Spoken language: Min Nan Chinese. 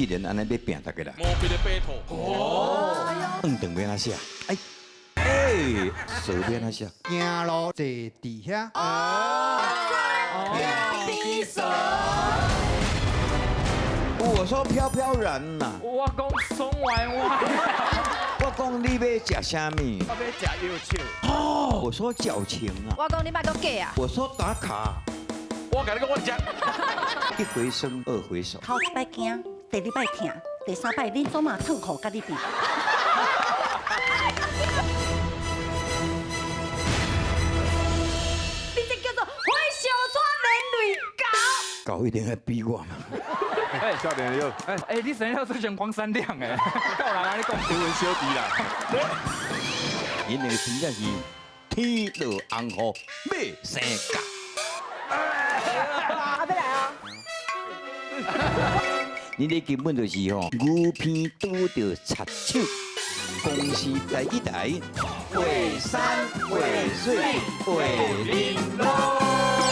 既然按呢欲拚逐家啦，毛笔的 battle，五長欲按怎寫？哎哎，蛇欲按怎寫？行路坐佇遐。比蛇。我說飄飄然呐，我講爽歪歪，我講你欲食啥物？我欲食藥手。哦，我說矯情啊。我講你莫閣假啊。我說打卡。我共你講，我食。一回生，二回熟。頭一擺驚，第二擺疼，第三擺恁祖媽褪褲佮你比。你這叫做火燒山連累狗。狗一定會比我嘛。哎，少年你好。哎哎，你生了做成黃山亮哎，夠人啊你講。英文小弟啦。𪜶兩個真正是天落紅雨，馬生角。阿欲來哦。你這根本就是吼牛鼻拄著賊手。公視第一台，畫山畫水畫玲瑯。